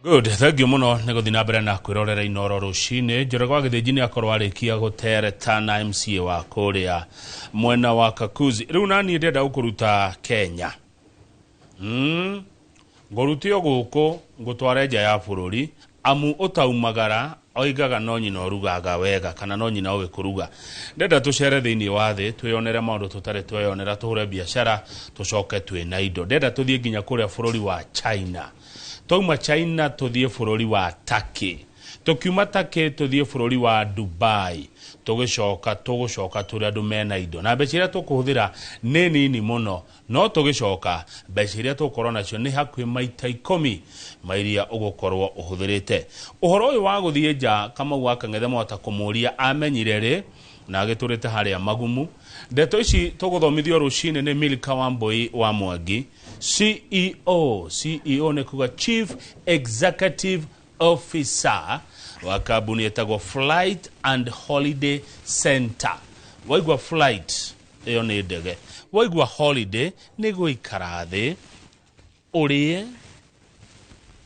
Good, thank you muno nĩ gũthiĩ na mbere na kwĩrorera Inoro rũcinĩ. Njoroge wa Gĩthĩnji nĩ akorwo arĩkia gũtereta na MCA wa kũrĩa mwena wa Kakuzi. Rĩu naniĩ ndĩrenda gũkũruta Kenya. Ngũrute o gũkũ ngũtware nja ya bũrũri, amu ũtaumagara oigaga no nyina ũrugaga wega kana no nyina ũĩ kũruga. Ndĩrenda tũcere thĩinĩ wa thĩ twĩyonere maũndũ tũtarĩ tweyonera, tũhũre biacara tũcoke twĩna indo. Ndĩrenda tũthiĩ nginya kũrĩa bũrũri wa China. Twauma China tũthiĩ bũrũri wa Turkey. Tũkiuma Turkey tũthiĩ bũrũri wa Dubai. Tũgĩcoka tũgũcoka tũrĩ andũ mena indo. Na mbeca iria tũkũhũthĩra nĩ nini mũno. No tũgĩcoka, mbeca iria tũgũkorwo nacio nĩ hakuhĩ maita ikũmi ma iria ũgũkorwo ũhũthĩrĩte. Ũhoro ũyũ wa gũthiĩ nja Kamau wa Kang'ethe mwahota kũmũria amenyire rĩ na agĩtũrĩte harĩa Magumu. Ndeto ici tũgũthomithio rũcinĩ nĩ Milka Wambui wa Mwangi, CEO, CEO nĩ kuga Chief Executive Officer wa kambuni ĩtagwo Flight and Holiday Center. Waigua flight ĩyo nĩ ndege, waigua holiday nĩ gũikara thĩ ũrĩe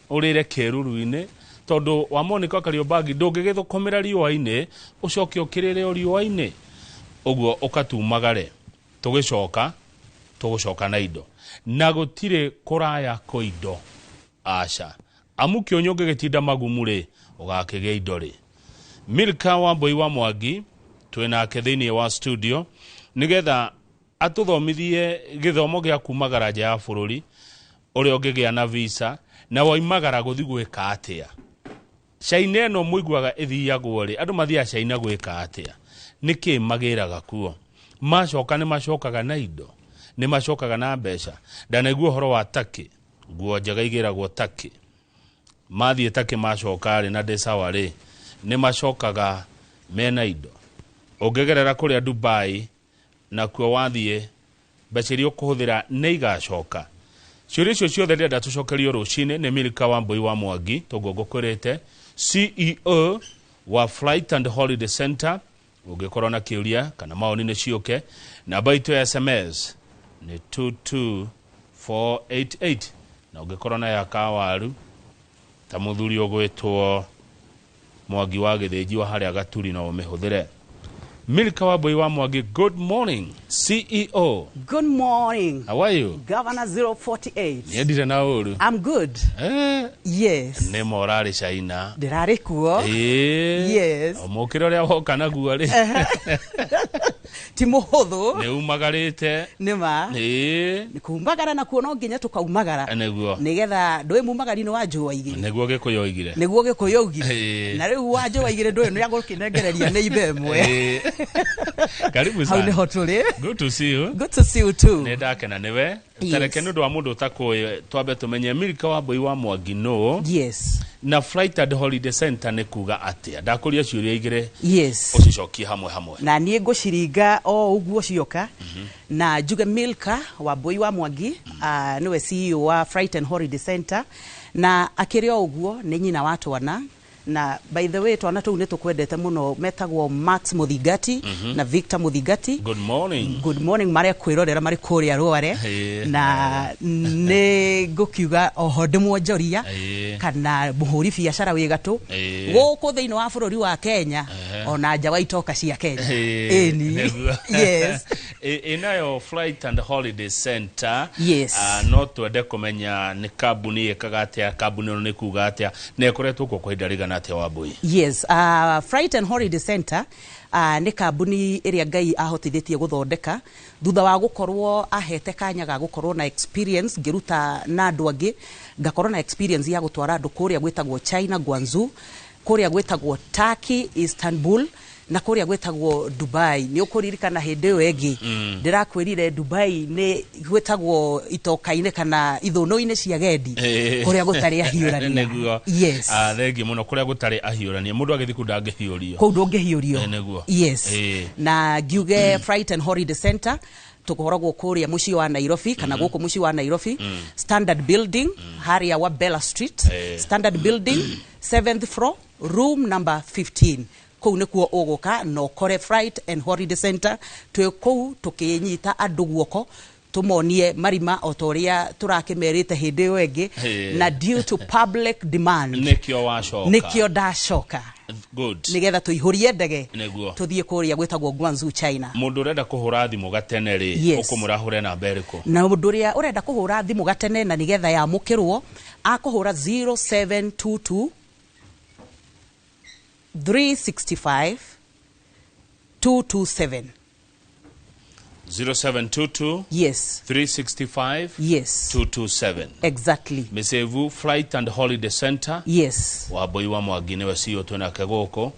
ũrĩre kĩruru-inĩ, tondũ wa Monica Kariobangi ndũngĩgĩthũkũmĩra riũa-inĩ ũcoke ũkĩrĩre o riũa-inĩ, ũguo ũkatumagare. Tũgĩcoka tũgũcoka na indo, na gũtirĩ kũraya kwa indo, aca, amu kĩũnyũ ũngĩgĩtinda magumu rĩ, ũgakĩgĩa indo rĩ. Milka Wambui wa Mwangi twĩ nake thĩinĩ wa studio nĩgetha atũthomithie gĩthomo gĩa kumagara nja ya bũrũri, ũrĩa ũngĩgĩa na visa na woimagara gũthiĩ gwĩka atĩa. China ĩno mũiguaga ĩthiagwo rĩ, andũ mathiaga China gwĩka atĩa? Nĩkĩ magĩraga kuo? Macoka nĩ macokaga na indo, nĩ macokaga na mbeca. Ndanaigua ũhoro wa Turkey, nguo njega igĩragwo Turkey. Mathiĩ Turkey macoka rĩ na ndĩ sawa rĩ, nĩ macokaga mena indo. Ũngĩgerera kũrĩa Dubai nakuo wathiĩ mbeca iria ũkũhũthĩra nĩ igacoka. Ciũria icio ciothe ndĩrenda tũcokerio rũcinĩ nĩ Milka Wambui wa Mwangi, tũguo ngũkwĩrĩte, CEO wa Flight and Holiday Center. Ũngĩkorwo na kĩũria kana maoni nĩ ciũke, namba itũ ya SMS nĩ 22488, na ũngĩkorwo na ya kawaru ta mũthuri ũgwĩtwo Mwangi wa Gĩthĩnji wa harĩa Gaturi no ũmĩhũthĩre. Milka Wambui wa Mwangi, good morning CEO. Good morning. How are you? Governor 048. Niendire na ũru. I'm good. Yes. Nĩ ma ũrarĩ China. Ndĩrarĩ kuo. Yes. Mũkĩra ũrĩa woka naguo rĩ. Ti mũhũthũ. Nĩ umagarĩte. Nĩ ma. Nĩ kumagara nakuo no nginya tũkaumagara. Nĩguo. Nĩgetha ndũĩ mumagari nĩ wa njũa igĩrĩ. Nĩguo Gĩkũyũ oigire. Nĩguo Gĩkũyũ oigire. Na rĩu wa njũa igĩrĩ ndũĩ nĩ agũkĩnengereria nĩ ithe ĩmwe. Karibu Hau sana. nĩho tũrĩ. Good to see you. Good to see you too. Nĩ ndakena nĩwe. Tareke nĩ ũndũ wa mũndũ ũtakũĩ twambe tũmenye Milka Wambui wa Mwangi nũ. Yes. Na Flight and Holiday Center nĩ kuga atĩa? Ndakũria ciũria igĩrĩ. Yes. Ũcicokie hamwe hamwe. Na niĩ ngũciringa o ũguo cioka. Na njuge Milka Wambui wa Mwangi, nĩwe CEO wa Flight and Holiday Center, na akĩrĩ o ũguo nĩ nyina wa twana. Na by the way twana tũu nĩ tũkwendete mũno, metagwo Max Muthingati na Victor Muthingati. Good morning. Good morning, marĩa kwĩrorera marĩ kũrĩa Rware. Na nĩ ngũkiuga oho ndĩmwonjoria kana mũhũri biacara wĩ gatũ gũkũ thĩinĩ wa bũrũri wa Kenya ona nja wa itoka cia Kenya. Ĩni. Nĩguo. Yes. Ĩnayo Flight and Holiday Center. Yes. No twende kũmenya nĩ kambuni ĩkaga atĩa, kambuni ĩno nĩ kuga atĩa, na ĩkoretwo kuo kwa ihinda rĩigana atĩa, Wambui? Yes, Flight and Holiday Center nĩ kambuni ĩrĩa Ngai ahotithĩtie gũthondeka thutha wa gũkorwo ahete kanya ga gũkorwo na experience ngĩruta na andũ angĩ, ngakorwo na experience ya gũtwara andũ kũrĩa gwĩtagwo China Guangzhou, kũrĩa gwĩtagwo Turkey Istanbul, na kũrĩa gwĩtagwo Dubai. Nĩ ũkũririkana hĩndĩ ĩyo ĩngĩ ndĩrakwĩrire Dubai nĩ gwĩtagwo itoka-inĩ kana ithũnũ-inĩ cia gendi kũrĩa gũtarĩ ahiũrania. Nĩguo. Yes. Thengiũ mũno, kũrĩa gũtarĩ ahiũrania, mũndũ agĩthiĩ kũu ndangĩhiũrio. Kũu ndũngĩhiũrio. Nĩguo. Yes. Na ngiuge Flight and Holiday Center tũkoragwo kũrĩa mũciĩ wa Nairobi kana gũkũ mũciĩ wa Nairobi, Standard Building harĩa wa Bella Street, Standard Building 7th floor, room number 15. Kũu nĩkuo ũgũka na ũkore Flight and Holiday Center twĩ kũu tũkĩnyita andũ guoko. Tũmonie marima o ta ũrĩa tũrakĩmerĩte hĩndĩ ĩyo ĩngĩ. Na due to public demand, Nĩkĩo wacoka. Nĩkĩo ndacoka. Good. Nĩgetha tũihũrie ndege, Nĩguo. tũthiĩ kũrĩa gwĩtagwo Guangzhou, China. Mũndũ ũrenda kũhũra thimũ gatene rĩ, ũkũmũra ahũre namba ĩrĩkũ? Na mũndũ ũrĩa ũrenda kũhũra thimũ gatene na nĩgetha yamũkĩrwo, akũhũra 0722 365 227. 0722 365 227. Exactly. Mĩcĩvu Flight and Holiday Center. Wambui wa Mwangi nĩwe CEO twĩnake gũkũ.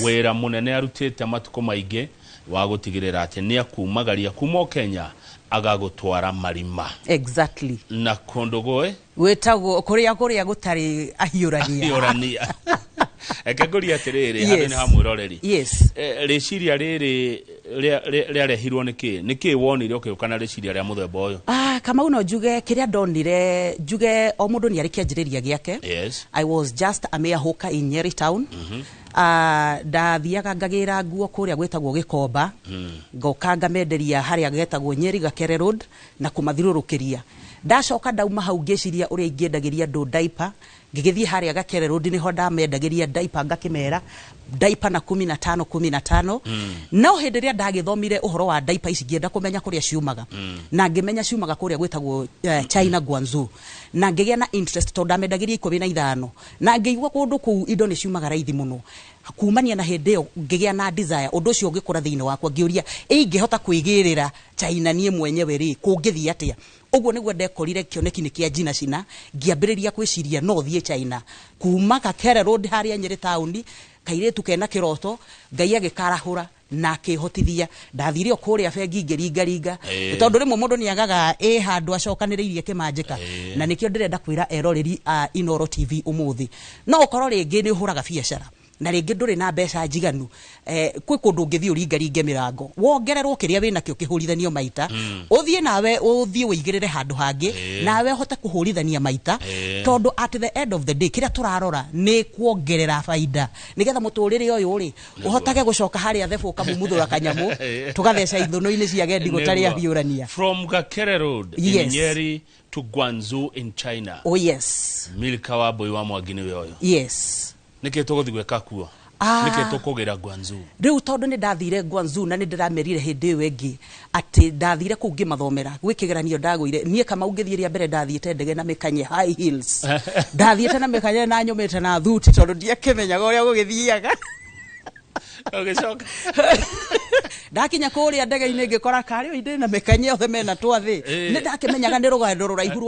Wĩra mũnene arutĩte matukũ maingĩ wa gũtigĩrĩra atĩ nĩ akumagaria kuma o Kenya agagũtwara marima na kũndũ gwĩ Gwĩtagwo kũrĩa gũtarĩ ahiũrania. Hiũrania. Reke ngũrie atĩrĩrĩ, handũ-inĩ ha mwĩroreri. Rĩciria rĩrĩ rĩarehirwo nĩkĩ? Nĩkĩ wonire ũkĩũka na rĩciria rĩa mũthemba ũyũ? Ah, Kamau, no njuge kĩrĩa ndonire, njuge o mũndũ nĩ arĩ kĩanjĩrĩria gĩake. I was just a mere hawker in Nyeri town. Ndathiaga ngagĩra nguo kũrĩa gwĩtagwo Gĩkomba, ngoka ngamenderia harĩa getagwo Nyeri Gakere Road na kũmathiũrũrũkĩria. Ndacoka ndauma hau, ngĩciria ũrĩa ingĩendagĩria andũ diaper, ngĩgĩthiĩ harĩa Gakere Road, nĩho ndamendagĩria diaper, ngakĩmera diaper na 15 15. No hĩndĩ ĩrĩa ndagĩthomire ũhoro wa diaper ici, ngĩenda kũmenya kũrĩa ciumaga, na ngĩmenya ciumaga kũrĩa gwĩtagwo China, Guangzhou, na ngĩgĩa na interest tondũ ndamendagĩria 15, na ngĩigua kũndũ kũu indo nĩ ciumaga raithi mũno. Kumania na hĩndĩ ĩyo ngĩgĩa na desire, ũndũ ũcio ũgĩkũra thĩinĩ wakwa, ngĩũria, ĩ ingĩhota kwĩgĩrĩra China niĩ mwenyewe rĩ, kũngĩthiĩ atĩa? Ũguo nĩguo ndekorire kĩoneki-inĩ kĩa njina cina, ngĩambĩrĩria kwĩciria no thiĩ China kuma Gakere Road harĩa Nyĩrĩ taũni, kairĩtu kena kĩroto. Ngai agĩkarahũra na akĩhotithia. Ndathire o kũrĩa bengi, ngĩringaringa, tondũ rĩmwe mũndũ nĩ agaga ĩ handũ acokanĩrĩirie kĩmanjĩka. Na nĩkĩo ndĩrenda kwĩra eroreri a Inoro TV ũmũthĩ, no ũkorwo rĩngĩ nĩ ũhũraga biacara na rĩngĩ ndũrĩ na mbeca njiganu, kwĩ kũndũ ũngĩthiĩ ũringaringe mĩrango, wongererwo kĩrĩa wĩnakĩo, kĩhũrithanio maita, ũthiĩ nawe ũthiĩ wĩigĩrĩre handũ hangĩ, nawe ũhote kũhũrithania maita, tondũ at the end of the day kĩrĩa tũrarora nĩ kuongerera baida, nĩgetha mũtũrĩre ũyũ rĩ ũhotage gũcoka harĩa thebũ, ũkamumuthũra kanyamũ, tũgatheca ithũnũ-inĩ cia gendi gũtarĩ ahiũrania. From Gakere Road in Nyeri to Guangzhou in China. Oh yes. Milka Wambui wa Mwangi nĩwe ũyũ. Nĩkĩ tũgũthiĩ gwĩka kuo? Nĩkĩ tũkũgĩra Guangzhou? Rĩu tondũ nĩ ndathire Guangzhou, na nĩ ndĩramerire hĩndĩ ĩyo ĩngĩ atĩ ndathire kũu ngĩmathomera, gwĩ kĩgeranio ndagũire niĩ Kamau ngĩthiĩ rĩa mbere, ndathiĩte ndege na mĩkanye high heels, ndathiĩte na mĩkanye na nyũmĩte na thuti, tondũ ndiakĩmenyaga ũrĩa gũgĩthiaga. Ũgĩcoka? Ndakinya kũrĩa ndege-inĩ, ngĩkora karĩ o indĩ na mĩkanye othe mena twathĩ. Nĩ ndakĩmenyaga nĩ rũgendo rũraihu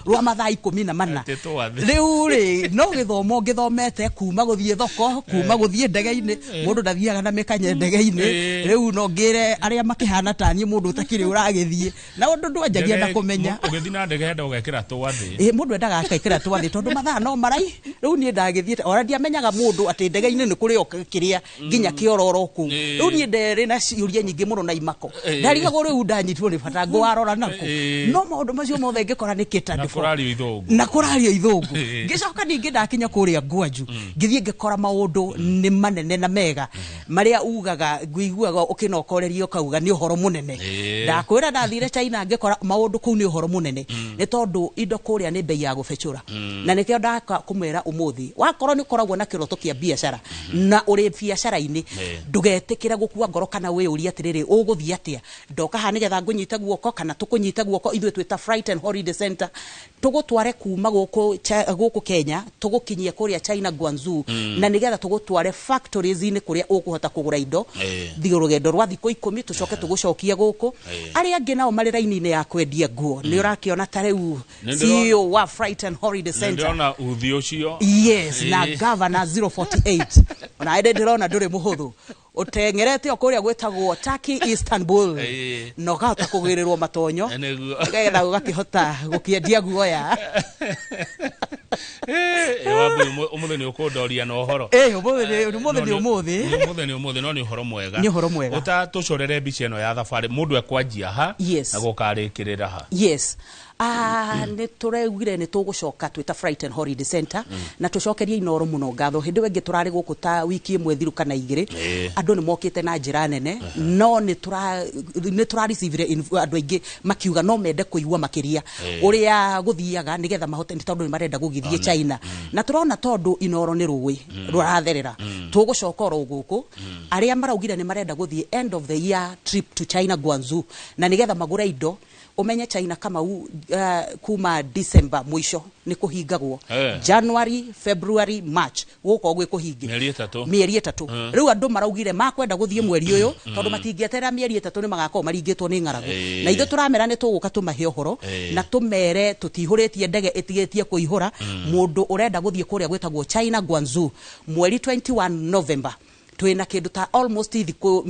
rwa mathaa 14. Atĩ twathĩ. Rĩu rĩ, no gĩthomo ngĩthomete kuma gũthiĩ thoko, kuma gũthiĩ ndege-inĩ, mũndũ ndathiaga na mĩkanye ndege-inĩ. Rĩu no ngĩre arĩa makĩhana ta niĩ, mũndũ ũtakĩrĩ ũragĩthiĩ na ũndũ ndwanjagia na kũmenya. Ũgĩthiĩ na ndege henda ũgekĩra twathĩ. Ĩ, mũndũ endaga akekĩra twathĩ tondũ mathaa no marai. Rĩu niĩ ndagĩthiĩte ona ndiamenyaga mũndũ atĩ ndege-inĩ nĩ kũrĩ o kĩrĩa nginya kĩororo kũu. Rĩu niĩ nderĩ na ciũria nyingĩ mũno na imako, ndarigagwo rĩu ndanyitwo nĩ bata ngũwarora nakũ. No maũndũ macio mothe ngĩkora nĩ kĩta Na kũrario ithũngũ. Na kũrario ithũngũ. Ngĩcoka ningĩ ndakinya kũrĩa Gwangju, ngĩthiĩ ngĩkora maũndũ nĩ manene na mega marĩa ugaga ngũiguaga ũkĩnokoreria ũkauga nĩ ũhoro mũnene. Ndakwĩra ndathire China, ngĩkora maũndũ kũu nĩ ũhoro mũnene, nĩ tondũ indo kũrĩa nĩ bei ya gũbecũra. Na nĩkĩo ndaka kũmwĩra ũmũthĩ, wakorwo nĩ ũkoragwo na kĩroto kĩa biacara na ũrĩ biacara-inĩ, ndũgetĩkĩre gũkua ngoro kana wĩyũrie atĩrĩrĩ, ũgũthiĩ atĩa. Ndoka haha nĩgetha ngũnyite guoko kana tũkũnyite guoko ithuĩ twĩta Flight and Holiday Center, tũgũtware kuma gũkũ gũkũ Kenya, tũgũkinyie kũrĩa China, Guangzhou, na nĩgetha tũgũtware factories-inĩ kũrĩa ũkũhota kũgũra indo. Thiĩ rũgendo rwa thikũ 10, tũcoke tũgũcokie gũkũ. Arĩa angĩ nao marĩ raini-inĩ ya kwendia nguo, nĩ ũrakĩona ta rĩu Nĩ CEO wa Flight and Holiday Center. Ndĩrona uthi ũcio. Yes, na Governor 048, ona ĩndĩ ndĩrona ndũrĩ mũhũthũ, ũteng'erete o kũrĩa gwĩtagwo Turkey, Istanbul, na ũkahota kũgĩrĩrwo matonyo, nĩgetha ũgakĩhota gũkĩendia guoya. Wambui, ũmũthĩ nĩ ũkũndoria na ũhoro. Ũmũthĩ nĩ ũmũthĩ. Nĩ ũmũthĩ, nĩ ũmũthĩ, no nĩ ũhoro mwega. Nĩ ũhoro mwega. Ũtatũcorere mbica ĩno ya thabarĩ, mũndũ ekwanjia ha na gũkarĩkĩrĩra ha? Yes. Nĩ tũraugire nĩ tũgũcoka twĩta Fright and Holiday Center na tũcokerie Inoro mũno ngatho. Hĩndĩ ĩyo ĩngĩ tũrarĩ gũkũ ta wiki ĩmwe thiru kana igĩrĩ, andũ nĩ mokĩte na njĩra nene, no nĩ tũra receive andũ aingĩ makiuga no mende kũigua makĩria ũrĩa gũthiaga nĩgetha mahote, nĩ tondũ nĩ marenda gũgĩthiĩ China. Na tũrona tondũ Inoro nĩ rũĩ rũratherera, tũgũcoka oro gũkũ. Arĩa maraugire nĩ marenda gũthiĩ end of the year trip to China, Guangzhou, na nĩgetha magũre indo. Ũmenye China, Kamau, kuma December mũico nĩ kũhingagwo. January, February, March gũgũkorwo gwĩ kũhinge. Mĩeri 3. Mĩeri 3. Rĩu andũ maraugire makwenda gũthiĩ mweri ũyũ tondũ matingĩeterera mĩeri 3, nĩ magakorwo maringĩtwo nĩ ng'aragu. Na ithuĩ tũramera nĩ tũgũka tũmahe ũhoro na tũmere tũtihũrĩtie ndege ĩtigĩtie kũihũra. Mũndũ ũrenda gũthiĩ kũrĩa gwĩtagwo China, Guangzhou, mweri 21 November, twĩna kĩndũ ta almost thikũ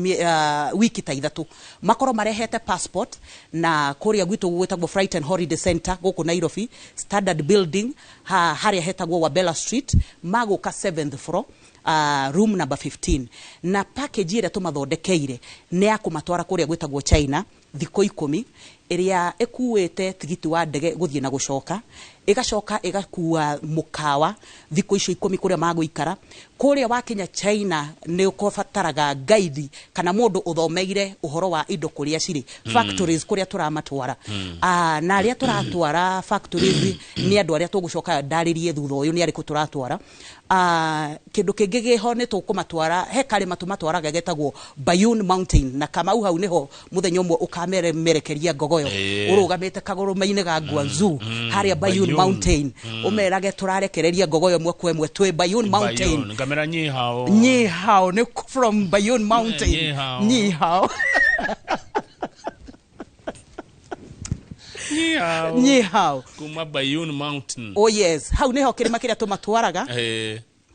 wiki ta 3, makorwo marehete passport na kũrĩa gwitũ gwĩtagwo Fright and Holiday Center gũkũ Nairobi, Standard Building, harĩa hetagwo Wabella Street, magũka 7th floor, room number 15. Na package ĩrĩa tũmathondekeire nĩ ya kũmatwara kũrĩa gwĩtagwo China thikũ 10, ĩrĩa ĩkuĩte tigiti wa ndege gũthiĩ na gũcoka, ĩgacoka ĩgakua mũkawa thikũ icio 10 kũrĩa magũikara. Kũrĩa wakinya China nĩ ũbataraga guide kana mũndũ ũthomeire ũhoro wa indo kũrĩa cirĩ, factories kũrĩa tũramatwara. Na arĩa tũratwara factories nĩ andũ arĩa tũgũcoka ndarĩrie thutha ũyũ nĩ arĩkũ tũratwara. Kĩndũ kĩngĩ gĩho nĩ tũkũmatwara he karĩma tũmatwaraga getagwo Bayun Mountain, na Kamau hau nĩho mũthenya ũmwe ũkamerekeria ngogoyo ũrũgamĩte kagũrũma-inĩ ga Guangzhou harĩa Bayun Bayun. Mountain, ũmerage tũrarekereria ngogoyo ĩmwe kwa ĩmwe twĩ Bayun Mountain. Bayun. Ngamera nyihao. Nyihao nĩ from Bayun Mountain. Nyihao. Nyihao. Nyihao. Nyihao. Kuma Bayun Mountain. Oh yes, hau nĩho kĩrĩma kĩrĩa tũmatwaraga.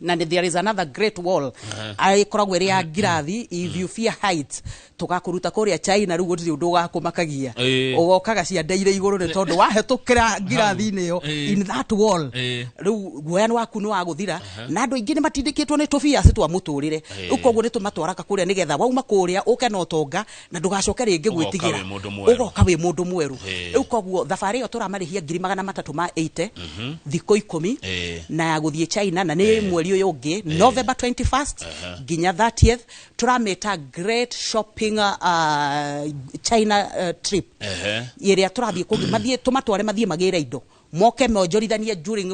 Na there is another great wall ĩkoragwo ĩrĩ ya ngirathi. If you fear heights, tũgakũruta kũrĩa China. Rĩu gũtirĩ ũndũ ũgakũmakagia. Ũgokaga ciandeire igũrũ nĩ tondũ wahetũkĩra ngirathi-inĩ ĩyo, in that wall, rĩu guoya waku nĩ wagũthira. Na andũ aingĩ nĩ matindĩkĩtwo nĩ tũbiaci twa mũtũrĩre. Rĩu koguo nĩ tũmatwaraga kũrĩa nĩgetha wauma kũrĩa ũke na ũtonga na ndũgacoke rĩngĩ Ũgoka gwĩtigĩra. wĩ mũndũ mwerũ. Ũgoka wĩ mũndũ mwerũ. Rĩu koguo thabarĩ ĩyo tũramarĩhia 380,000, thikũ 10 na ya gũthiĩ China, na nĩ mweri ũyũ ũngĩ, November 21st nginya 30th. Tũramĩta Great Shopping China Trip, ĩrĩa tũrathiĩ kũngĩ mathiĩ tũmatware mathiĩ magĩre indo, moke monjorithanie during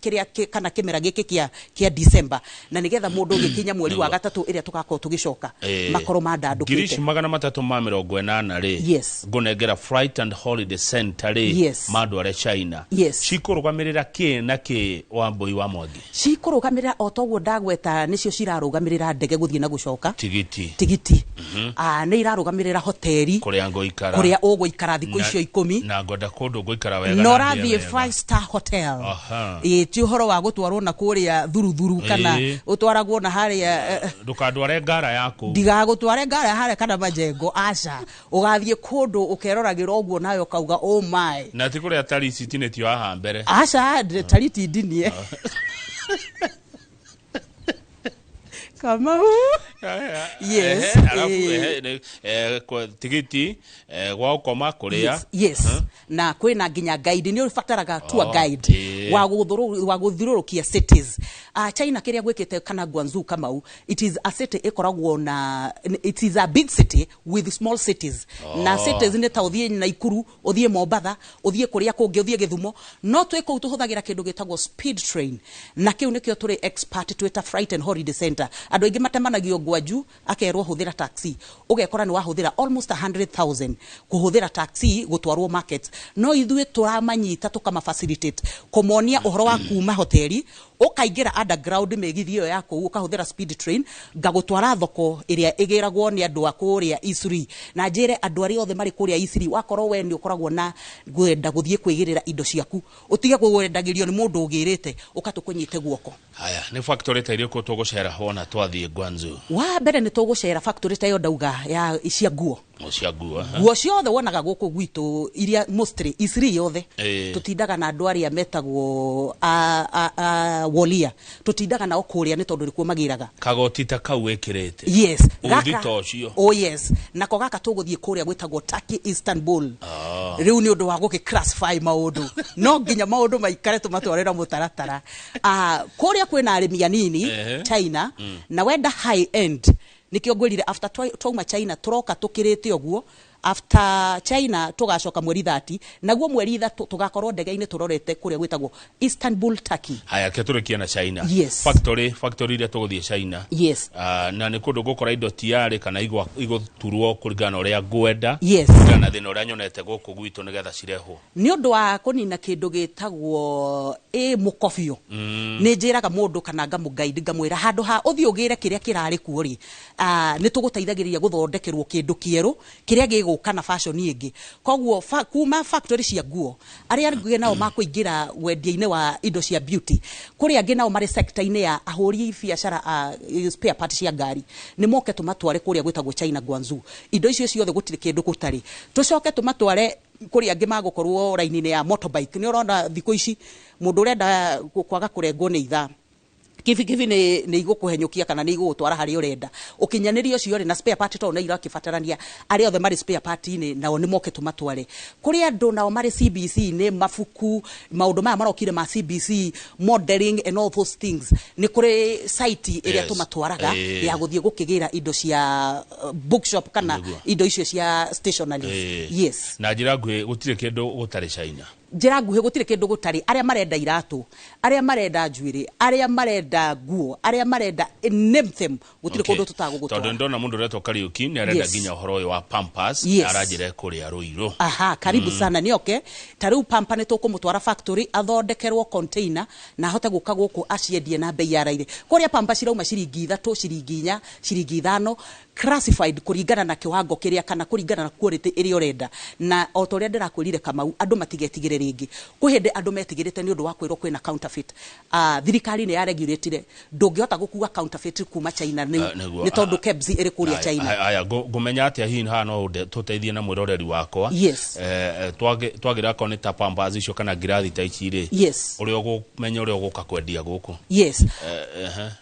kĩrĩa kana kĩmera gĩkĩ kĩa December, na nĩgetha mũndũ ũgĩkinya mweri wa gatatũ ĩrĩa tũgakorwo tũgĩcoka makorwo Ngiri ici mandandũkĩte. 380 rĩ, ngũnengera Fright and Holiday Center rĩ, mandware China, cikũrũgamĩrĩra kĩ na kĩ, Wambui wa Mwangi? Cikũrũgamĩrĩra o toguo ndagweta, nĩcio cirarũgamĩrĩra ndege gũthiĩ na gũcoka. Tigiti. Tigiti. Nĩ irarũgamĩrĩra hoteri kũrĩa ngũikara. Kũrĩa ũgũikara thikũ icio 10. Na ngwenda kũndũ ngũikara wega na na ũrathiĩ ndĩe wega. five star hotel. Ĩĩ. Ĩ ti ũhoro wa gũtwarwo na kũrĩa thuruthuru kana ũtwaragwo na harĩa Ndũkandware ngara yaku. Ndigagũtware ngara harĩa kana majengo, aca. Ũgathiĩ kũndũ ũkeroragĩra ũguo nawe ũkauga, "Oh my." Na ti kũrĩa tarisi itinĩtio haha mbere. Aca, tariti ndinie, Kamau. Yes. Ehe, alafu ehe, tigiti, gwa gũkoma, kũrĩa. Yes. Na kwĩna nginya guide, nĩ ũbataraga tour guide wa gũthiũrũrũkia cities. China kĩrĩa gwĩkĩte kana Guangzhou, Kamau, it is a city ĩkoragwo na, it is a big city with small cities. Na cities nĩ ta ũthiĩ Naikuru, ũthiĩ Mombatha, ũthiĩ kũrĩa kũngĩ, ũthiĩ Gĩthumo. No twĩ kũu tũhũthagĩra kĩndũ gĩtagwo speed train, na kĩu nĩkĩo tũrĩ expert twĩta Fright and Holiday Center. Andũ aingĩ matemanagio Gwaju, akerwo hũthĩra taxi, ũgekora nĩ wahũthĩra almost 100,000 kũhũthĩra taxi gũtwarwo market. No ithuĩ tũramanyita tũkama facilitate kũmonia ũhoro wa kuma hoteli, ũkaingĩra underground mĩgithi ĩyo ya kũu, ũkahũthĩra speed train ngagũtwara thoko ĩrĩa ĩgĩragwo nĩ andũ a kũrĩa Isri. Na njĩre andũ arĩa othe marĩ kũrĩa Isri, wakorwo we nĩ ũkoragwo na kwenda gũthiĩ kwĩgĩrĩra indo ciaku, ũtige kwendagĩrio nĩ mũndũ ũgĩrĩte, ũka tũkũnyite guoko. Haya, nĩ factory ta irĩkũ tũgũcera wona twathiĩ Guangzhou? Wa mbere nĩ tũgũcera factory ta ĩyo ndauga ya cia nguo. O cia nguo, aha. Nguo ciothe wonaga gũkũ gwitũ iria mostly Isri yothe, tũtindaga na andũ arĩa metagwo a Wolia tũtindaga nao kũrĩa nĩ tondũ nĩkuo magĩraga. Kagoti ta kau wĩkĩrĩte. Yes. Uthi ta ũcio. Oh yes, nako gaka tũgũthiĩ kũrĩa gwĩtagwo Turkey, Istanbul. Rĩu nĩ ũndũ wa gũgĩ classify maũndũ, no nginya maũndũ maikare tũmatware na mũtaratara. Kũrĩa kwĩna arĩmi anini. China, na wenda high end, nĩkĩo ngwĩrire after twauma China tũroka tũkĩrĩte ũguo. After China tũgacoka mweri 30, naguo mweri 3 tũgakorwo ndege-inĩ tũrorete kũrĩa gwĩtagwo Istanbul, Turkey. Haya, ke tũrĩkie na China. Yes. Factory iria tũgũthiĩ China. Yes. Na nĩ kũndũ ngũkora indo tiarĩ kana igũturwo kũringana na ũrĩa ngwenda. Yes. Kũringana na thĩna ũrĩa nyonete gũkũ gwitũ nĩgetha cirehwo. Nĩ ũndũ wa kũnina kĩndũ gĩtagwo ĩ mũkobio, nĩ njĩraga mũndũ kana ngamũguide, ngamwĩra handũ ha ũthiĩ ũgĩre kĩrĩa kĩrarĩ kuo rĩ, nĩ tũgũteithagĩrĩria gũthondekerwo kĩndũ kĩerũ kĩrĩa gĩgũka na fashion ĩngĩ. Koguo kuma factory cia nguo, arĩa angĩ nao makũingĩra wendia-inĩ wa indo cia beauty, kũrĩ angĩ nao marĩ sector-inĩ ya ahũri biacara a spare part cia ngari, nĩ moke tũmatware kũrĩa gwĩtagwo China, Guangzhou. Indo icio ciothe gũtirĩ kĩndũ gũtarĩ. Tũcoke tũmatware kũrĩ angĩ magũkorwo raini-inĩ ya motorbike. Nĩ ũrona thikũ ici mũndũ ũrenda kwaga kũrengwo nĩ ithaa, kibikibi nĩ igũkũhenyũkia kana nĩ igũgũtwara harĩa ũrenda. Ũkinyanĩria ũcio rĩ, na spare part tondũ nĩ irakĩbatarania, arĩa othe marĩ spare part-inĩ nao nĩ moke tũmatware. Kũrĩ andũ nao marĩ CBC-inĩ, mabuku, maũndũ maya marokire ma CBC, modeling and all those things, nĩ kũrĩ site ĩrĩa tũmatwaraga ya gũthiĩ gũkĩgĩra indo cia bookshop kana indo icio cia stationaries. Yes. Na njĩra nguhĩ, gũtirĩ kĩndũ gũtarĩ China. Njĩra nguhĩ, gũtirĩ kĩndũ gũtarĩ. Arĩa marenda iratũ, arĩa marenda njuĩrĩ, arĩa marenda nguo, arĩa marenda, name them, gũtirĩ kũndũ tũtagũgũtwara. Tondũ ndona mũndũ ũretwo Kariũki nĩ arenda nginya ũhoro ũyũ wa Pampers. Aranjĩra kũrĩa Rũirũ. Aha, karibu sana, nĩoke. Ta rĩu pamper nĩ tũkũmũtwara factory athondekerwo container na ahote gũka gũkũ aciendie na bei ya raithi. Kũrĩa pamper cirauma ciringi 3, ciringi 4, ciringi 5, classified kũringana na kiwango kĩrĩa kana kũringana na quality ĩrĩa ũrenda. Na o ta ũrĩa ndĩrakwĩrire Kamau, andũ matigetigĩre rĩngĩ. Kwĩ hĩndĩ andũ metigĩrĩte nĩ ũndũ wa kwĩrwo kwĩna counterfeit. Thirikari nĩ yaregulatire, ndũngĩhota gũkua counterfeit kuma China nĩ Nĩguo. nĩ tondũ KEBS ĩrĩ kũrĩa China. Haya, ngũmenya atĩa hihi haha no tũteithie na mwĩroreri wakwa? Yes. Twagĩra akorwo nĩ ta Pampers icio kana ngirathi ta ici rĩ, ũrĩa ũkũmenya ũrĩa ũgũka kwendia gũkũ? Yes.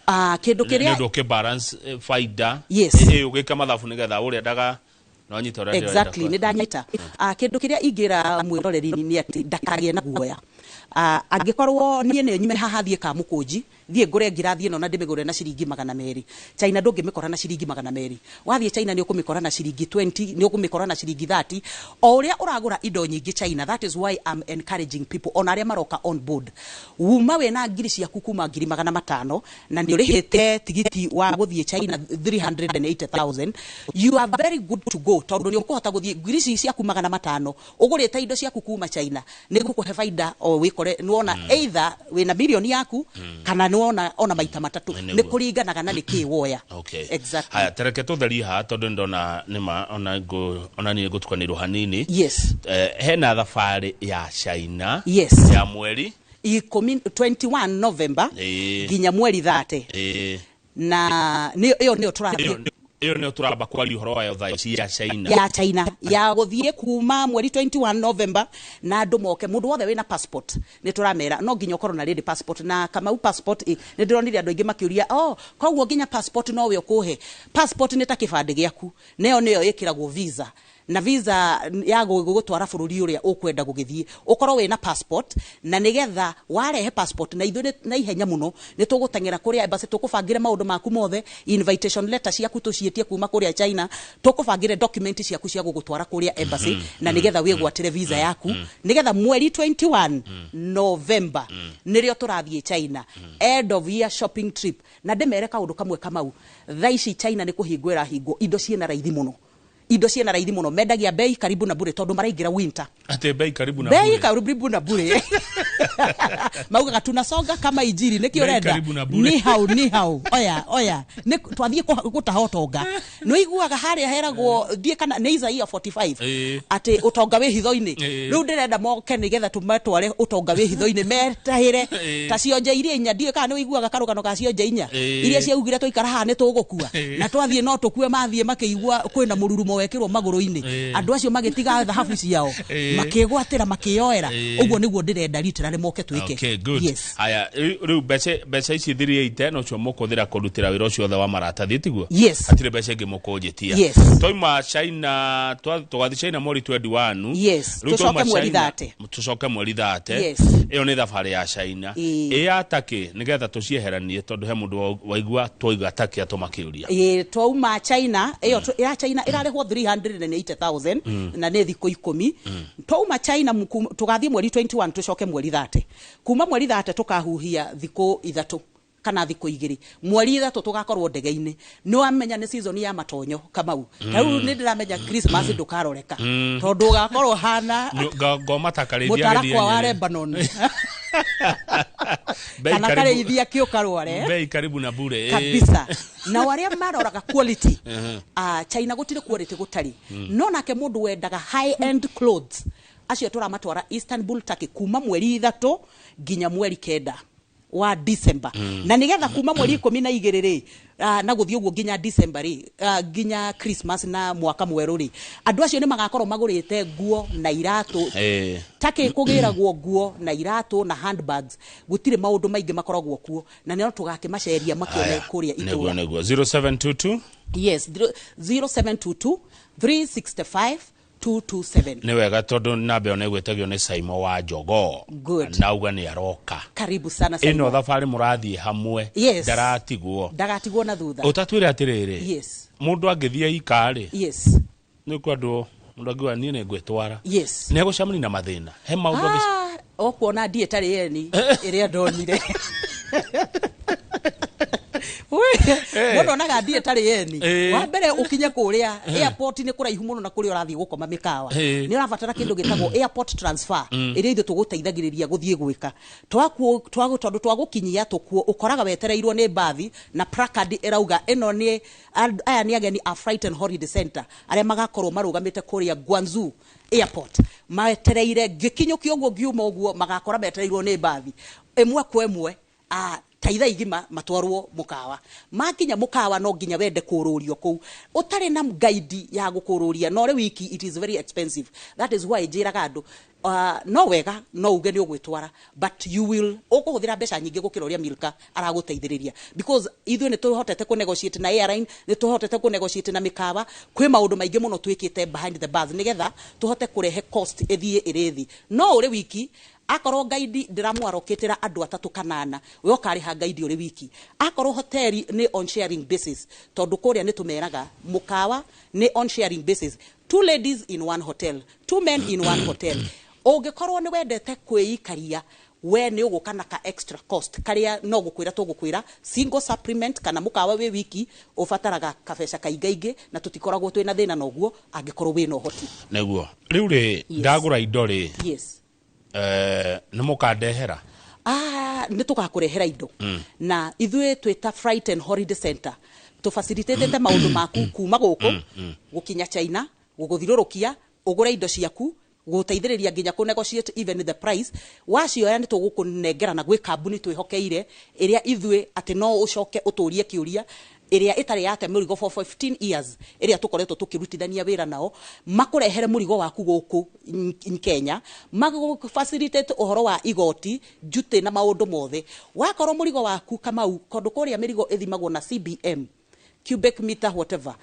Kĩndũ kĩrĩa Nĩ ũndũ ũkĩ balance faida. Yes. Ũgĩka mathabu nĩgetha ũrĩa ndaga no nyita ũrĩa ndĩrenda. Exactly, nĩ ndanyita. Kĩndũ kĩrĩa ingĩra mwĩroreri nĩ atĩ ndakagĩe na guoya. Angĩkorwo niĩ nĩ nyume haha thiĩ Kamũkũnji, thiĩ ngũre ngirathi ĩno na ndĩmĩgũre na ciringi 200, China ndũngĩmĩkora na ciringi 200. Wathiĩ China nĩ ũkũmĩkora na ciringi 20, nĩ ũkũmĩkora na ciringi 30. O ũrĩa ũragũra indo nyingĩ China, that is why I'm encouraging people ona arĩa maroka on board, uma wĩna ngiri ciaku kuma ngiri 500 na nĩ ũrĩhĩte tigiti wa gũthiĩ China 380,000, you are very good to go, tondũ nĩ ũkũhota gũthiĩ ngiri ici ciaku 500 ũgũrĩte indo ciaku kuma China, nĩ gũkũhe baida o wĩkore nĩwona either wĩna mirioni yaku kana nĩwona ona maita matatũ. Nĩguo. Nĩ kũringanaga na nĩkĩ woya. Exactly. Haya, tereke tũtherie haha tondũ ndona nĩma ona ngũ ona niĩ ngũtukanĩrwo hanini. Yes. Hena thabarĩ ya China ya mweri 10, 21 November nginya mweri 30, na ĩyo nĩyo tũrathiĩ. Ĩyo nĩyo tũramba kwaria ũhoro wayo thaa ici, ya China. Ya China ya gũthiĩ kuma mweri 21 November, na andũ moke, mũndũ wothe wĩna passport nĩ tũramera no nginya ũkorwo na ready passport. Na Kamau, passport nĩ ndĩronire andũ aingĩ makĩũria, oh, koguo nginya passport nowe ũkũhe? Passport nĩ ta kĩbandĩ gĩaku, nayo nĩyo ĩkĩragwo visa, na visa ya gũgũtwara bũrũri ũrĩa ũkwenda gũgĩthiĩ, ũkorwo wĩna passport. Na nĩgetha warehe passport na ithuĩ na ihenya mũno nĩ tũgũteng'era kũrĩa embassy, tũkũbangĩre maũndũ maku mothe, invitation letter ciaku tũciĩtie kuma kũrĩa China, tũkũbangĩre document ciaku cia gũgũtwara kũrĩa embassy, na nĩgetha wĩgwatĩre visa yaku, nĩgetha mweri 21 November nĩrĩo tũrathiĩ China, end of year shopping trip. Na ndĩmere kaũndũ kamwe Kamau, thaa ici China nĩ kũhingwo ĩrahingwo, indo ciĩna raithi mũno, indo ciĩna raithi mũno, mendagia bei karibu na bure tondũ maraingĩra winter. Atĩ bei karibu na bei bure. Karibu na bure, maugaga tunasonga kama injiri nĩkĩ Bei ũrenda karibu na bure. Ni hau ni hau, oya oya, nĩ twathiĩ gũtaha ũtonga. Nĩ ũiguaga harĩa heragwo thiĩ kana nĩ Isaia 45 atĩ ũtonga wĩ hitho-inĩ. Rĩu ndĩrenda moke nĩgetha tũmatware ũtonga wĩ hitho-inĩ metahĩre ta cionje iria inya. Ndiũĩ kana nĩ ũiguaga karũgano ga cionje inya iria ciaugire twaikara haha nĩ tũgũkua na twathiĩ no tũkue. Mathiĩ makĩigua kwĩna mũrurumo wekĩrwo magũrũ-inĩ, andũ acio magĩtiga thahabu ciao, makĩgwatĩra, makĩyoera. Ũguo nĩguo ndĩrenda literally. Tũikare moke twĩke. Okay, good. Yes. Aya, rĩu mbeca ici 380 nocio mũkũhũthĩra kũrutĩra wĩra ũcio wothe wa maratathi, tiguo? Yes. Hatirĩ mbeca ingĩ mũkũnjĩtia. Yes. Twauma China, tũgathiĩ China mweri 21. Yes. Rĩu twauma Tũcoke mweri China- 30. Tũcoke mweri 30. Yes. Ĩyo nĩ thabarĩ ya China. Ĩĩ. Ĩ ya Turkey, nĩgetha tũcieheranie tondũ he mũndũ waigua twauga Turkey atũma kĩũria. Ĩ, twauma China ĩyo ya China ĩrarĩhwo 380,000 na nĩ thikũ 10. Twauma China tũgathiĩ mweri 21, tũcoke mweri 30. Kuma mweri 30 tũkahuhia thikũ 3 kana thikũ 2. Mweri 3 tũgakorwo ndege-inĩ. Nĩ wamenya nĩ season ya matonyo, Kamau. Ta rĩu nĩ ndĩramenya Christmas ndũkaroreka tondũ ũgakorwo hana Ngoma ta karĩithia mũtarakwa wa gĩthiĩ Nyĩrĩ. Lebanon Bei kana karibu- karĩithia kĩũkarware bei karibu na bure. Kabisa. Na arĩa maroraga quality, China gũtirĩ quality gũtarĩ, no nake mũndũ wendaga high end clothes, acio tũramatwara Istanbul, Turkey, kuma mweri 3 nginya mweri 9 wa December. Na nigetha kuma mweri 12 rĩ, na gũthiĩ ũguo nginya December rĩ, nginya Christmas na mwaka mwerũ rĩ, andũ acio nĩ magakorwo magũrĩte nguo na iratũ. Turkey kũgĩragwo nguo na iratũ na handbags, gũtirĩ maũndũ maingĩ makoragwo kuo, na no tũgakĩmaceria makĩone Aya, kũrĩa nĩguo itũra. Nĩguo 0722. Yes, 0722 365 227. Nĩ wega tondũ namba ĩyo nĩ ĩgwĩtagio nĩ Saimo wa Jogoo. Good. Nauga nĩ aroka. Karibu sana, Ĩno Simon. thabarĩ mũrathiĩ hamwe. Yes. Ndaratigwo. Ndagatigwo na thutha. Ũtatwĩre atĩrĩrĩ, mũndũ angĩthiĩ ikarĩ, nĩ kwa andũ mũndũ angiuga niĩ nĩ ngwĩtwara, nĩ egũcemania na mathĩna he maũndũ angĩ? Ah, okuona ndiĩ tarĩ eni ĩrĩa ndonire. Mũndũ onaga ndiĩ tarĩ eni. Wa mbere ũkinye kũrĩa airport nĩ kũraihu mũno na kũrĩa ũrathiĩ gũkoma mĩkawa. Nĩ ũrabatara kĩndũ gĩtagwo airport transfer, ĩrĩa ithuĩ tũgũteithagĩrĩria gũthiĩ gwĩka. Tondũ twagũkinyia tũkuo ũkoraga wetereirwo nĩ mbathi na placard ĩrauga ĩno nĩ aya nĩ ageni a Fright and Holiday Center arĩa magakorwo marũgamĩte kũrĩa Guangzhou airport metereire. Ngĩkinyũkia ũguo ngiuma ũguo, magakora metereirwo nĩ mbathi ĩmwe kwa ĩmwe, ta ithaa igima matwarwo mũkawa. Makinya mũkawa, no nginya wende kũrũrio kũu ũtarĩ na guide ya gũkũrũria no rĩ wiki, it is very expensive. That is why njĩraga andũ, no wega no uge nĩ ũgwĩtwara, but you will ũkũhũthĩra mbeca nyingĩ gũkĩra ũrĩa Milka aragũteithĩrĩria, because ithuĩ nĩ tũhotete kũ negotiate na airline, nĩ tũhotete kũ negotiate na mĩkawa. Kwĩ maũndũ maingĩ mũno twĩkĩte behind the bars nĩgetha tũhote kũrehe cost ĩthiĩ ĩrĩ thĩ. No ũrĩ wiki, akorwo guide ndĩramwarokĩtĩra andũ atatũ kana ana, we ũkarĩha guide ũrĩ wiki. Akorwo hoteli nĩ on sharing basis, tondũ kũrĩa nĩ tũmeraga mũkawa nĩ on sharing basis, two ladies in one hotel, two men in one hotel. Ũngĩkorwo nĩ wendete kwĩikaria, we nĩ ũgũka na ka extra cost karĩa no gũkwĩra tũgũkwĩra single supplement kana mũkawa wĩ wiki ũbataraga kabeca kaingaingĩ, na tũtikoragwo twĩna thĩna noguo angĩkorwo wĩna ũhoti. Nĩguo rĩu rĩ, ndagũra indo rĩ, Yes. Nĩ mũkandehera? Ah, nĩ tũgakũrehera indo, na ithuĩ twĩta Fright and Holiday Center tũfacilitatĩte maũndũ maku kuma gũkũ gũkinya China, gũgũthiũrũrũkia, ũgũre indo ciaku, gũteithĩrĩria nginya kũ negotiate even the price. Wacioya nĩ tũgũkũnengera na gwĩ kambuni twĩhokeire ĩrĩa ithuĩ atĩ no ũcoke ũtũrie kĩũria, ĩrĩa ĩtarĩ yate mũrigo for 15 years, ĩrĩa tũkoretwo tũkĩrutithania wĩra nao, makũrehere mũrigo waku gũkũ Kenya, magũ facilitate ũhoro wa igoti, duty na maũndũ mothe. Wakorwo mũrigo waku, Kamau, kũndũ kũrĩa mĩrigo ĩthimagwo na CBM, cubic meter, whatever,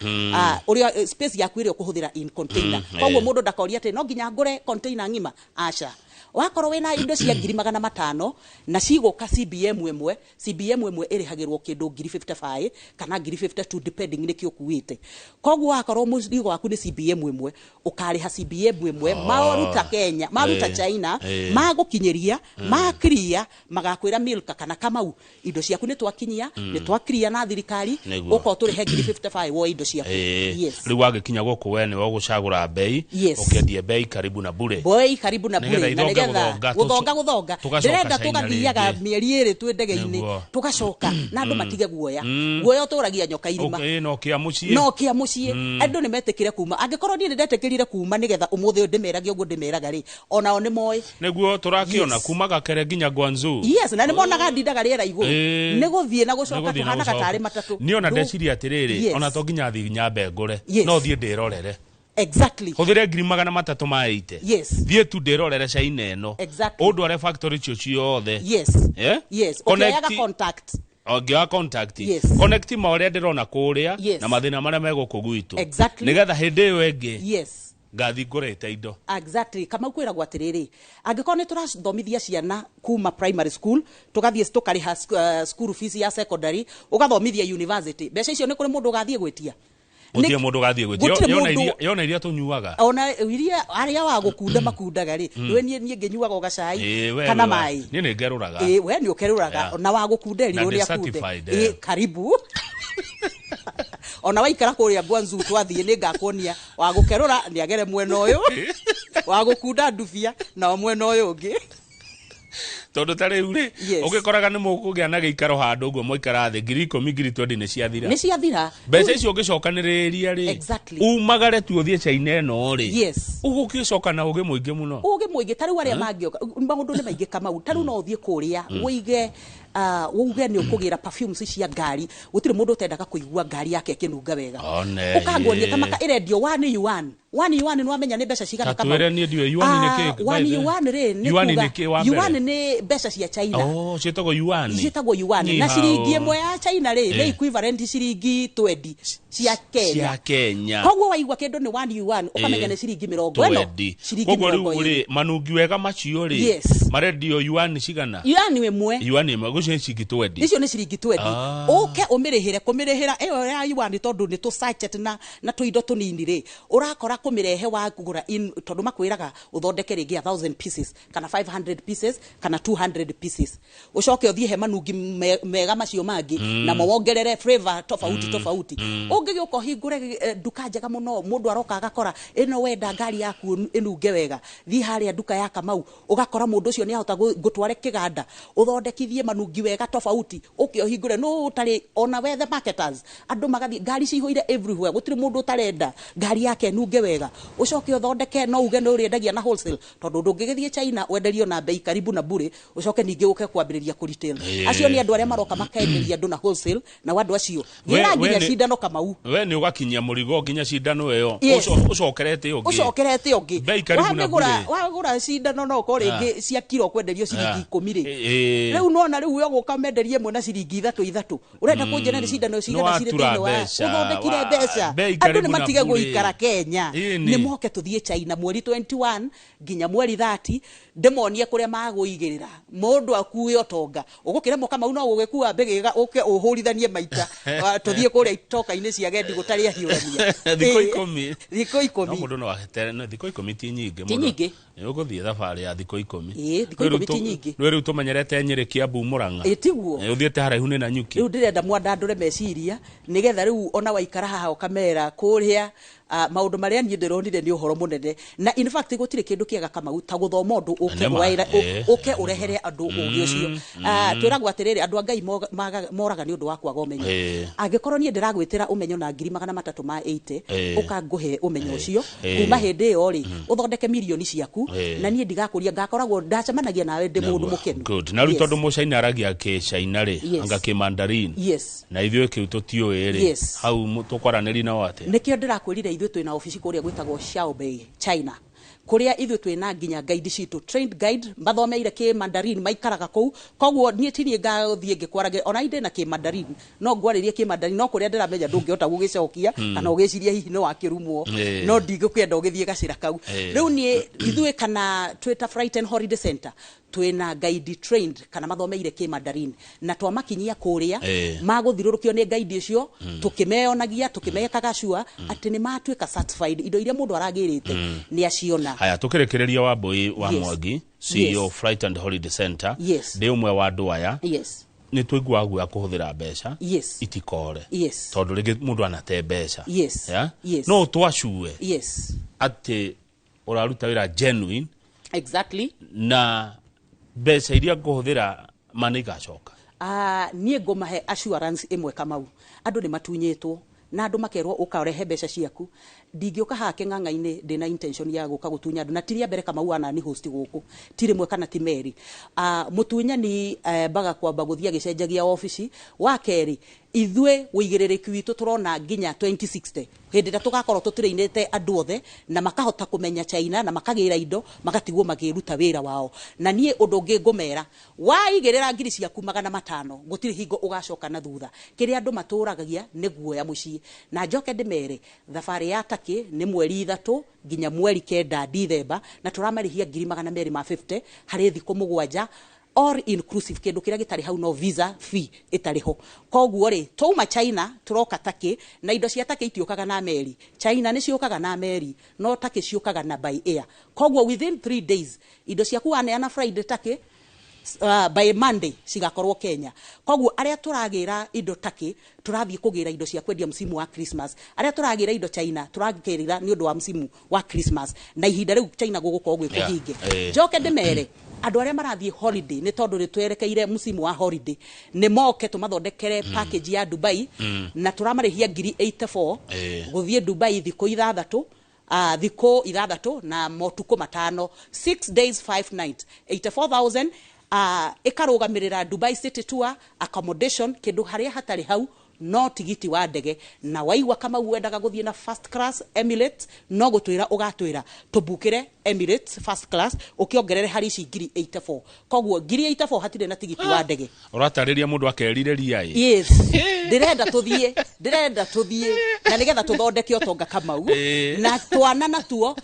ũrĩa space yaku ĩrĩa ũkũhũthĩra in container. Koguo mũndũ ndakoria atĩ no nginya ngũre container ng'ima. Aca, wakorwo wĩna indo cia 500,000 na cigũka CBM ĩmwe, CBM ĩmwe ĩrĩhagĩrwo kĩndũ ngiri 55 kana ngiri 52, depending nĩkĩ ũkuĩte. Koguo wakorwo mũrigo waku nĩ CBM ĩmwe, ũkarĩha CBM ĩmwe. Maruta Kenya, maruta China, magũkinyĩria makiria, magakwĩra, "Milka kana Kamau, indo ciaku nĩ twakinyia, nĩ twakiria na thirikari." Ũka ũtũrĩhe ngiri 55 woe indo ciaku. Yes. Rĩu wagĩkinya gũkũ, we nĩwe ũgũcagũra mbei, ũkĩendie bei karibu na bure. Mboi karibu na Nĩgetha bure na ithonge nĩgetha gũthonga, gũthonga gũthonga. tũgacoka Ndĩrenda China tũgathiaga rĩngĩ. mĩeri 2 twĩ ndege-inĩ, tũgacoka na andũ matige guoya. Guoya ũtũragia nyoka irima. Okay, no kĩa mũciĩ. No kĩa mũciĩ. Andũ nĩ metĩkire kuma. Angĩkorwo niĩ nĩ ndetĩkĩrire kuma nĩgetha ũmũthĩ ũyũ ndĩmerage ũguo ndĩmeraga rĩ, onao nĩ moĩ. Nĩguo tũrakĩona kuma Gakere nginya Guangzhou. Yes, na nĩ monaga ndindaga rĩera igũrũ. Nĩ gũthiĩ na gũcoka. Nĩ gũthiĩ na Tũhanaga gũcoka. tarĩ matatũ. Niĩ ona ndeciria atĩrĩrĩ, ona to nginya thiĩ nyambe ngũre, no thiĩ ndĩrorere. Exactly. Hũthĩre 380,000. Yes. Thiĩ tu ndĩrorere China ĩno. Exactly. Ũndware factory icio ciothe. Yes. Eh? Yes. Connect- Ũkĩoyaga contact. Ngĩoya contact. Yes. Connect ma ũrĩa ndĩrona kũrĩa Yes. na mathĩna marĩa me gũkũ gwitũ. Exactly. Nĩgetha hĩndĩ ĩyo ĩngĩ Yes. ngathi ngũrĩte indo. Exactly. Kamau, kwĩragwo atĩrĩrĩ, angĩkorwo nĩ tũrathomithia ciana kuma primary school, tũgathiĩ tũkarĩha school fees ya secondary, ũgathomithia university, mbeca icio nĩ kũrĩ mũndũ ũgathiĩ gwĩtia? Gũtirĩ mũndũ ũgathiĩ gwĩtia. Gũtirĩ Yona mũndũ. Yona iria tũnyuaga. Ona iria arĩa wa gũkunda makundaga rĩ, rĩ niĩ ngĩnyuaga o gacai Ĩĩ, we kana wĩ wa- maĩ. Niĩ nĩ ngerũraga. Ĩĩ, we nĩ ũkerũraga. Na wa gũkunda Na erirwo ndĩ nĩ akunde. certified, Ĩĩ, eh. karibu ona waikara kũrĩa Guangzhou, twathiĩ nĩ ngakuonia wa gũkerũra nĩ agere mwena ũyũ, wa gũkunda ndubia nao mwena ũyũ ũngĩ. Tondũ ta rĩu rĩ, Yes. ũgĩkoraga nĩ mũkũgĩa na gĩikaro handũ ũguo, mwaikara thĩ 10,000, 20,000 nĩ ciathira. Nĩ ciathira. Mbeca icio ũngĩcokanĩrĩria rĩ, Exactly. umagare tu ũthiĩ China ĩno rĩ, Yes. ũgũgĩcoka na ũgĩ mũingĩ mũno. Ũgĩ mũingĩ. Ta rĩu arĩa mangĩoka, maũndũ nĩ maingĩ, Kamau. Ta rĩu no ũthiĩ kũrĩa ũige uge nĩ ũkũgĩra perfumes cia ngari. Gũtirĩ mũndũ ũtendaga kũigua ngari yake ĩkĩnunga wega. One, Ũkanguonia ĩĩ. tamaka ĩrendio 1 yuan. 1 yuan, nĩ wamenya nĩ mbeca cigana? Ta twĩre, niĩ ndiũĩ yuan nĩ kĩ, by One the way. yuan rĩ, nĩ Yuan kuga nĩ kĩ wa mbere? Yuan nĩ mbeca cia China. Oh, ciĩtagwo yuan. Ciĩtagwo yuan. Ni Na hao. ciringi ĩmwe ya China rĩ, nĩ equivalent ciringi 20 cia Kenya. Cia Kenya. Koguo waigua kĩndũ nĩ 1 yuan, ũkamenya nĩ ciringi 40. 20. Ciringi Koguo rĩu 20. rĩ, manungi wega macio rĩ, Yes. marendio yuan cigana? Yuan ĩmwe. Yuan ĩmwe gũcio nĩ ciringi 20. Icio nĩ ciringi 20. Ah. Ũke ũmĩrĩhĩre, kũmĩrĩhĩra ĩyo ya yuan, tondũ nĩ tũ sachet na tũindo tũnini rĩ, ũrakora kũmĩrehe wagũra in, tondũ makwĩraga ũthondeke rĩngĩ 1000 pieces kana 500 pieces kana 200 pieces, ũcoke ũthiĩ he manungi mega macio mangĩ namo wongerere flavor tofauti tofauti. Ũngĩgĩũka ũhingũre nduka njega mũno, mũndũ aroka agakora ĩno, wenda ngari yaku ĩnunge wega, thiĩ harĩa nduka ya Kamau. Ũgakora mũndũ ũcio nĩ ahota gũtware kĩganda ũthondekithie manungi wega tofauti, ũke ũhingũre. No ũtarĩ ona wethe marketers, andũ magathiĩ ngari cihũire everywhere, gũtirĩ mũndũ ũtarenda ngari yake ĩnunge wega. Ũcoke ũthondeke, no uge nĩ ũrĩendagia na wholesale, tondũ ndũngĩgĩthiĩ China wenderio na bei karibu na bure, ũcoke ningĩ ũke kwambĩrĩria kũ retail. Acio nĩ andũ arĩa maroka makenderia andũ na wholesale, na andũ acio gĩra nginya cindano, Kamau. We nĩ ũgakinyia mũrigo nginya cindano ĩyo? Yes. Ũcokerete ũngĩ. Ũcokerete ũngĩ. Bei karibu na Wamĩgũra, bure. wagũra cindano, no ũkorwo rĩngĩ cia kiro kwenderio ciringi 10 rĩ. Rĩu nona rĩu we ũgũka menderie ĩmwe na ciringi ithatũ ithatũ, ũrenda kũnjĩra nĩ cindano cigana cirĩ Nĩwatura thĩinĩ wa mbeca, ũthondekire mbeca? Bei Andũ karibu nĩ na matige bure. gũikara Kenya. Ĩni. Nĩ moke tũthiĩ China mweri 21 nginya mweri 30, ndĩmonie kũrĩa magũigĩrĩra mũndũ akue ũtonga. Ũgũkĩremwo, Kamau, no gũgĩkua mbĩgĩga ũke ũhũrithanie maita. Ah, tũthiĩ kũrĩa itoka-inĩ cia gendi gũtarĩ ahiũrania. Thikũ Ĩĩ, 10. Thikũ No 10. mũndũ no ahetere, no thikũ 10 ti nyingĩ. Ti nyingĩ. Nĩ ũgũthiĩ thabarĩ ya thikũ 10. Ĩĩ, thikũ 10 ti nyingĩ. Rĩu tũmenyerete Nyĩrĩ, Kiambu, Mũrang'a. Ĩĩ, tiguo. Ĩ, ũthiĩte haraihu nĩ Nanyuki. Rĩu ndĩrenda mwandandũre meciria, nĩgetha rĩu ona waikara haha ũkamera kũrĩa maũndũ marĩa niĩ ndĩronire nĩ ũhoro mũnene. Na in fact gũtirĩ kĩndũ kĩega, Kamau, ta gũthoma ũndũ ũke Nĩma, ũke ũrehere andũ ũgĩ ũcio. Ah, twĩragwo atĩrĩrĩ, andũ a Ngai moraga nĩ ũndũ wa kwaga ũmenyo. Angĩkorwo niĩ ndĩragwĩtĩra ũmenyo na 380,000, ũka ngũhe ũmenyo ũcio. Kuma hĩndĩ ĩyo rĩ, ũthondeke mirioni ciaku. Na niĩ ndigakũria, ngakoragwo ndacemanagia nawe ndĩ mũndũ mũkenu. Good. Na rĩu Yes. tondũ mũcaina aragia kĩcaina rĩ, Yes. anga kĩmandarin, na ithuĩ kĩu tũtiũĩ rĩ, hau tũkwaranĩri nao atĩa? Nĩkĩo ndĩrakwĩrire ithuĩ twĩna obici kũrĩa gwĩtagwo Xiaobei, China, kũrĩa ithuĩ twĩna nginya guide citũ, trained guide mathomeire kĩ Mandarin, maikaraga kũu. Koguo niĩ ti niĩ ngathiĩ ngĩkwaragĩria, ona indĩ na kĩ Mandarin no ngwarĩrie kĩ Mandarin, no kũrĩa ndĩramenya ndũngĩhota gũgĩcokia kana ũgĩcirie hihi nĩ wakĩrumwo. No ndingĩkĩenda ũgĩthiĩ gacĩra kau. Rĩu niĩ ithuĩ kana twĩta Fright and Holiday Center, twĩna guide trained kana mathomeire kĩ Mandarin, na twamakinyia kũrĩa, magũthirũrũkio nĩ guide ũcio, tũkĩmeyonagia, tũkĩmekaga sure atĩ nĩ matuĩka certified, indo iria mũndũ aragĩrĩte nĩ aciona. Haya, tũkĩrĩkĩrĩria, Wambui wa Mwangi, CEO, Flight and Holiday Center, ndĩ ũmwe wa andũ aya. Nĩ tũiguaga guoya kũhũthĩra mbeca itikore, tondũ rĩngĩ mũndũ anate mbeca. Yeah? Yes. No twacue atĩ ũraruta wĩra genuine na mbeca iria ngũhũthĩra ma nĩ igacoka? Ah, niĩ ngũmahe assurance ĩmwe, Kamau. Andũ nĩ matunyĩtwo na andũ makerwo ũka ũrehe mbeca ciaku. Ndingĩũka haha kĩng'ang'a-inĩ ndĩna intention ya gũka gũtunya andũ, na ti rĩa mbere, Kamau, anani host gũkũ, ti rĩmwe kana ti merĩ. Mũtunyani mbaga kwamba gũthiĩ agĩcenjagia obici. Wa kerĩ, Ithuĩ ũigĩrĩrĩki witũ tũrona nginya 2060, hĩndĩ ĩrĩa tũgakorwo tũtĩrĩinĩte andũ othe na makahota kũmenya China na makagĩra indo, magatigwo makĩruta wĩra wao. Na niĩ ũndũ ũngĩ ngũmera, waigĩrĩra ngiri ciaku 500, gũtirĩ hingo ũgacoka na thutha. Kĩrĩa andũ matũragagia nĩ guoya mũciĩ. Na njoke ndĩmere, thabarĩ ya Turkey nĩ mweri 3 nginya mweri 9 Dithemba, na tũramarĩhia ngiri 250 harĩ thikũ 7, all inclusive. Kĩndũ kĩrĩa gĩtarĩ hau no visa fee ĩtarĩ ho. Koguo rĩ, twauma China tũroka Turkey, na indo cia Turkey itiũkaga na meri. China nĩ ciũkaga na meri, no Turkey ciũkaga na by air. Koguo within 3 days indo ciaku waneana Friday Turkey, by Monday cigakorwo Kenya. Koguo arĩa tũragĩra indo Turkey, tũrathiĩ kũgĩra indo cia kwendia msimu wa Christmas. Arĩa tũragĩra indo China, tũragĩra nĩ ũndũ wa msimu wa Christmas, na ihinda rĩu China gũgũkorwo gwĩ kũhinge. Njoke ndĩmere andũ arĩa marathiĩ holiday, nĩ tondũ nĩ twerekeire msimu wa holiday, nĩ moke tũmathondekere package ya Dubai, na tũramarĩhia ngiri 84 gũthiĩ Dubai thikũ 6, thikũ 6 na motukũ 5, 6 days 5 nights, 84,000. Ĩkarũgamĩrĩra Dubai city tour, accommodation, kĩndũ harĩa hatarĩ hau no tigiti wa ndege. Na waigua Kamau wendaga gũthiĩ na first class Emirates, no gũtwĩra ũgatwĩra tũbukĩre Emirates first class, ũkĩongerere harĩ ici ngiri 84. Koguo ngiri 84 hatirĩ na tigiti wa ndege. Ũratarĩria mũndũ akerirĩria ĩ. Yes, ndĩrenda tũthiĩ, ndĩrenda tũthiĩ na nĩgetha tũthondeke ũtonga, Kamau. Na twana natuo,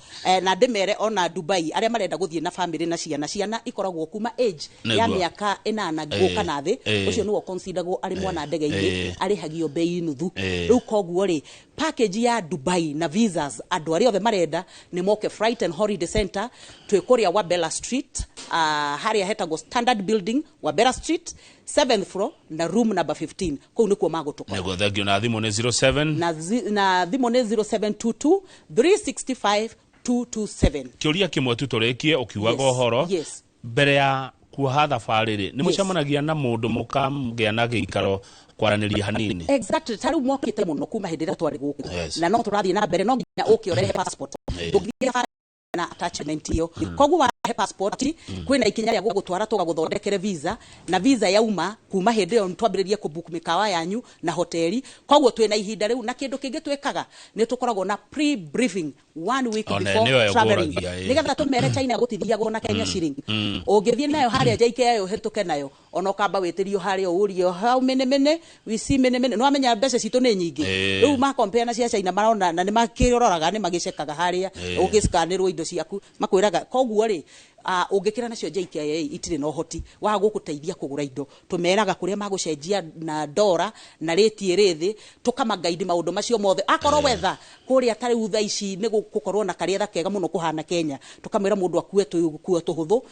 na ndĩmere ona Dubai arĩa marenda gũthiĩ na family na ciana, ciana ikoragwo kuma age ya mĩaka 8 gũka na thĩ. Ũcio nĩwe consideragwo arĩ mwana ndege-inĩ, arĩhagio bei nuthu. Rĩu koguo rĩ, package ya Dubai na visas, andũ arĩa othe marenda nĩ moke Flight and Holiday Center. Twĩ kũrĩa Wabella Street, harĩa hetagwo Standard Building, Wabella Street, 7th floor na room number 15. Kũu nĩkuo magũtũkora. Nĩguo, thengio. Na thimũ nĩ 07 Na thimũ nĩ 0722 365 227. Kĩũria kĩmwe tu tũrĩkie ũkiugaga ũhoro. Mbere ya kuoha thabarĩ rĩ, nĩ mũcemanagia na mũndũ mũkagĩa na gĩikaro kwaranĩria hanini? Exactly, ta rĩu mokĩte mũno kuma hĩndĩ ĩrĩa twarĩ gũkũ. Na no tũrathiĩ na mbere, no nginya ũke ũrehe passport. Ndũngĩthiĩ thabarĩ na attachment ĩyo. Koguo warehe passport, kwĩna ikinya rĩa gũgũtwara tũgagũthondekere visa, na visa yauma, kuma hĩndĩ ĩyo twambĩrĩrie kũbook mĩkawa yanyu na hoteli. Koguo twĩna ihinda rĩu. Na kĩndũ kĩngĩ twĩkaga, nĩ tũkoragwo na pre briefing one week One, before nĩyo traveling, ngũragia, ĩ. nĩgetha tũmere China gũtithiagwo na Kenya shilling. Ũngĩthiĩ nayo harĩa JKIA ũhĩtũke nayo, ona ũkamba wĩtĩrio harĩa ũrio how many many we see many many, nĩwamenya mbeca citũ nĩ nyingĩ. Rĩu ma compare na cia China, marona na nĩ makĩroraga, nĩ magĩcekaga harĩa ũgĩscanĩrwo indo ciaku, makwĩraga. Koguo rĩ, ũngĩkĩra nacio JKIA itirĩ na ũhoti wa gũgũteithia kũgũra indo. Tũmeraga kũrĩa magũcenjia na ndora na rĩti ĩrĩ thĩ, tũkamagaidi maũndũ macio mothe. Akorwo wetha kũrĩa ta rĩu thaa ici nĩ gũkorwo na karĩetha kega mũno kũhana Kenya, tũkamwĩra mũndũ akue tũkuo tũhũthũ,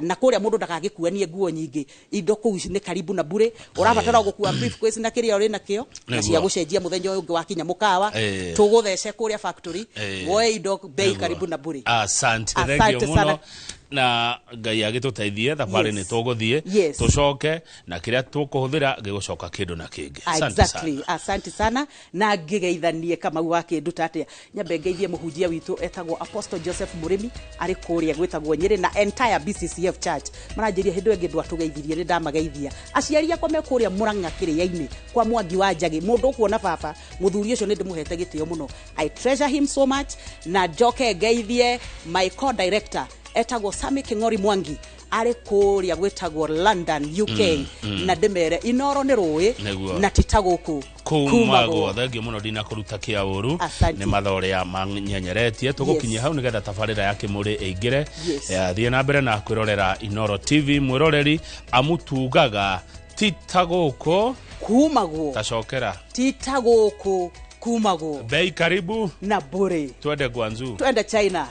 na kũrĩa mũndũ ndagagĩkuanie nguo nyingĩ. Indo kũu nĩ karibu na bure, ũrabatara gũkua briefcase na kĩrĩa ũrĩ nakĩo na cia gũcenjia mũthenya ũyũ ũngĩ wakinya mũkawa. Tũgũthece kũrĩa factory, woe indo bei karibu na bure. Asante. Asante Thengio mũno. sana. Na Ngai agĩtũteithie, thabarĩ nĩ tũgũthiĩ, tũcoke na kĩrĩa tũkũhũthĩra gĩgũcoka kĩndũ na kĩngĩ. Asante Exactly. sana. Asante sana. Na ngĩgeithanie, Kamau wa kĩnduta atĩa, nyambe ngeithie mũhunjia witũ etagwo Apostle Joseph Mũrĩmi, arĩ kũrĩa gwĩtagwo Nyĩrĩ, na entire BCCF Church. Maranjĩria hĩndĩ ĩyo ĩngĩ ndwatũgeithirie, nĩ ndamageithia. Aciari akwa me kũrĩa Mũrang'a kĩrĩa-inĩ kwa Mwangi wa Njagĩ, mũndũ ũkuona baba mũthuri ũcio nĩ ndĩmũhete gĩtĩo mũno, I treasure him so much. Na njoke ngeithie my co-director etagwo Sami King'ori Mwangi, arĩ kũrĩa gwĩtagwo London, UK, na ndĩmere Inoro nĩ rũĩ na ti ta gũkũ kumagwo. Thengio mũno, ndinakũruta kĩa ũru. Asante. Nĩ mathaa ũrĩa manyenyeretie tũgũkinyia hau nĩgetha tabarĩra ya kĩmũrĩ ĩingĩre. Thiĩ na mbere na kwĩrorera Inoro TV, mwĩroreri, amutugaga ti ta gũkũ kumagwo. Tacokera. Ti ta gũkũ kumagwo. Bei karibu na bure. Twende Guangzhou. Twende China.